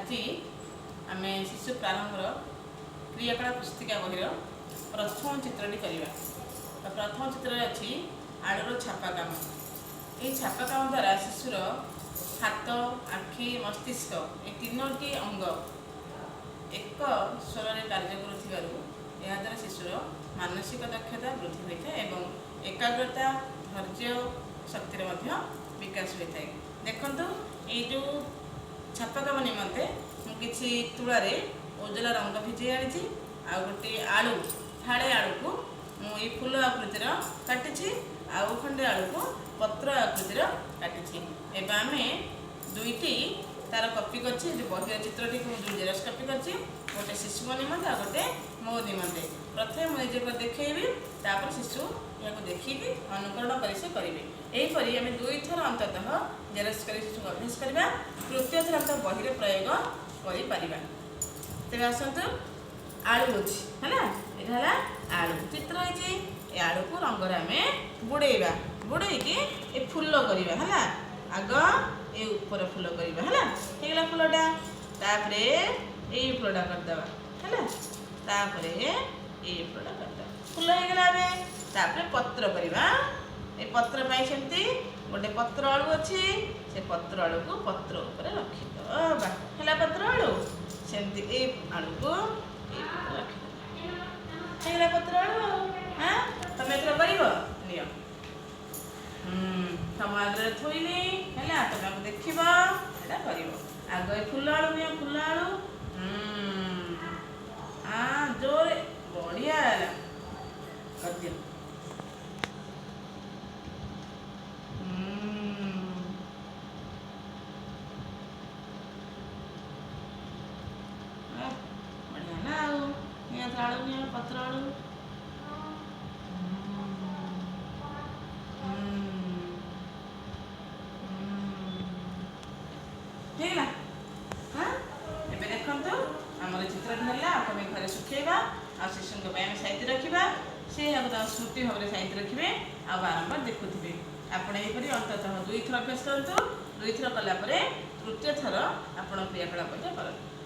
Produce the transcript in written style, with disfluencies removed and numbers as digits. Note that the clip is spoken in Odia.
ଆଜି ଆମେ ଶିଶୁ ପ୍ରାରମ୍ଭର କ୍ରିୟାକଳାପ ପୁସ୍ତିକା ବହିର ପ୍ରଥମ ଚିତ୍ରଟି କରିବା। ତ ପ୍ରଥମ ଚିତ୍ରରେ ଅଛି ଆଳୁର ଛାପା କାମ। ଏହି ଛାପା କାମ ଦ୍ୱାରା ଶିଶୁର ହାତ, ଆଖି, ମସ୍ତିଷ୍କ ଏ ତିନୋଟି ଅଙ୍ଗ ଏକ ସ୍ୱରରେ କାର୍ଯ୍ୟ କରୁଥିବାରୁ ଏହାଦ୍ୱାରା ଶିଶୁର ମାନସିକ ଦକ୍ଷତା ବୃଦ୍ଧି ହୋଇଥାଏ ଏବଂ ଏକାଗ୍ରତା, ଧୈର୍ଯ୍ୟ ଶକ୍ତିର ମଧ୍ୟ ବିକାଶ ହୋଇଥାଏ। ଦେଖନ୍ତୁ, ଏଇ ଯେଉଁ ଛାପା କାମ ନିମନ୍ତେ ମୁଁ କିଛି ତୁଳାରେ ଉଜଲା ରଙ୍ଗ ଭିଜେଇ ଆଣିଛି ଆଉ ଗୋଟିଏ ଆଳୁ, ଫାଳେ ଆଳୁକୁ ମୁଁ ଏଇ ଫୁଲ ଆକୃତିର କାଟିଛି ଆଉ ଖଣ୍ଡେ ଆଳୁକୁ ପତ୍ର ଆକୃତିର କାଟିଛି। ଏବେ ଆମେ ଦୁଇଟି ତାର କପି କରିଛି। ଯେଉଁ ବହିର ଚିତ୍ରଟିକୁ ମୁଁ ଦୁଇ ଜେରକ୍ସ କପି କରିଛି, ଗୋଟେ ଶିଶୁଙ୍କ ନିମନ୍ତେ ଆଉ ଗୋଟେ ମୋ ନିମନ୍ତେ। ପ୍ରଥମେ ମୁଁ ନିଜକୁ ଦେଖେଇବି, ତାପରେ ଶିଶୁ ଏହାକୁ ଦେଖିକି ଅନୁକରଣ କରି ସେ କରିବେ। ଏହିପରି ଆମେ ଦୁଇଥର ଅନ୍ତତଃ ଜେରକ୍ସ କରି ଶିଶୁଙ୍କୁ ଅଭ୍ୟାସ କରିବା। ତୃତୀୟ ଥର ଆମେ ବହିରେ ପ୍ରୟୋଗ କରିପାରିବା। ତେବେ ଆସନ୍ତୁ, ଆଳୁ ଅଛି, ହେଲା? ଏଇଟା ହେଲା ଆଳୁ ଚିତ୍ର ହେଇଛି। ଏ ଆଳୁକୁ ରଙ୍ଗରେ ଆମେ ବୁଡ଼େଇବା। ବୁଡ଼େଇକି ଏ ଫୁଲ କରିବା, ହେଲା? ଆଗ ଏ ଉପର ଫୁଲ କରିବା, ହେଲା? ହେଇଗଲା ଫୁଲଟା। ତାପରେ ଏଇ ଫୁଲଟା କରିଦେବା, ହେଲା? ତାପରେ ଏଇ ଫୁଲଟା କରିଦେବା। ଫୁଲ ହେଇଗଲା। ଏବେ ତାପରେ ପତ୍ର କରିବା। ଏ ପତ୍ର ପାଇଁ ସେମିତି ଗୋଟେ ପତ୍ର ଆଳୁ ଅଛି। ସେ ପତ୍ର ଆଳୁକୁ ପତ୍ର ଉପରେ ରଖିଦେବା। ହେଲା ପତ୍ର ଆଳୁ। ସେମିତି ଏଇ ଆଳୁକୁ ଏଇ ଉପରେ ରଖିଦେବା। ହେଇଗଲା ପତ୍ର ଆଳୁ। ଆଉ ହଁ, ତମେ ଏଥର କରିବ, ନିଅ। ତମ ଆଗରେ ଥୋଇଲି, ହେଲା? ତମେ ଆକୁ ଦେଖିବ, ଏଇଟା କରିବ। ଆଗ ଏ ଫୁଲ ଆଳୁ ନିଅ, ଫୁଲ ଆଳୁ। ଆ ଜୋରେ, ବଢିଆ ହେଲା, କରିଦିଅ। ବଢିଆ ହେଲା। ଆଉ ନିଅ, ଆଳୁ ନିଅ, ପତ୍ର ଆଳୁ। ହେଇଗଲା। ହଁ, ଏବେ ଦେଖନ୍ତୁ, ଆମର ଚିତ୍ରଟି ହେଲା। ଆକୁ ଆମେ ଘରେ ଶୁଖେଇବା ଆଉ ଶିଶୁଙ୍କ ପାଇଁ ଆମେ ସାଇତି ରଖିବା। ସେ ଏହାକୁ ତାଙ୍କ ସ୍ମୃତି ଭାବରେ ସାଇତି ରଖିବେ ଆଉ ବାରମ୍ବାର ଦେଖୁଥିବେ। ଆପଣ ଏହିପରି ଅନ୍ତତଃ ଦୁଇଥର ଅଭ୍ୟାସ କରନ୍ତୁ। ଦୁଇଥର କଲା ପରେ ତୃତୀୟ ଥର ଆପଣ କ୍ରିୟାକଳାପ କରନ୍ତୁ।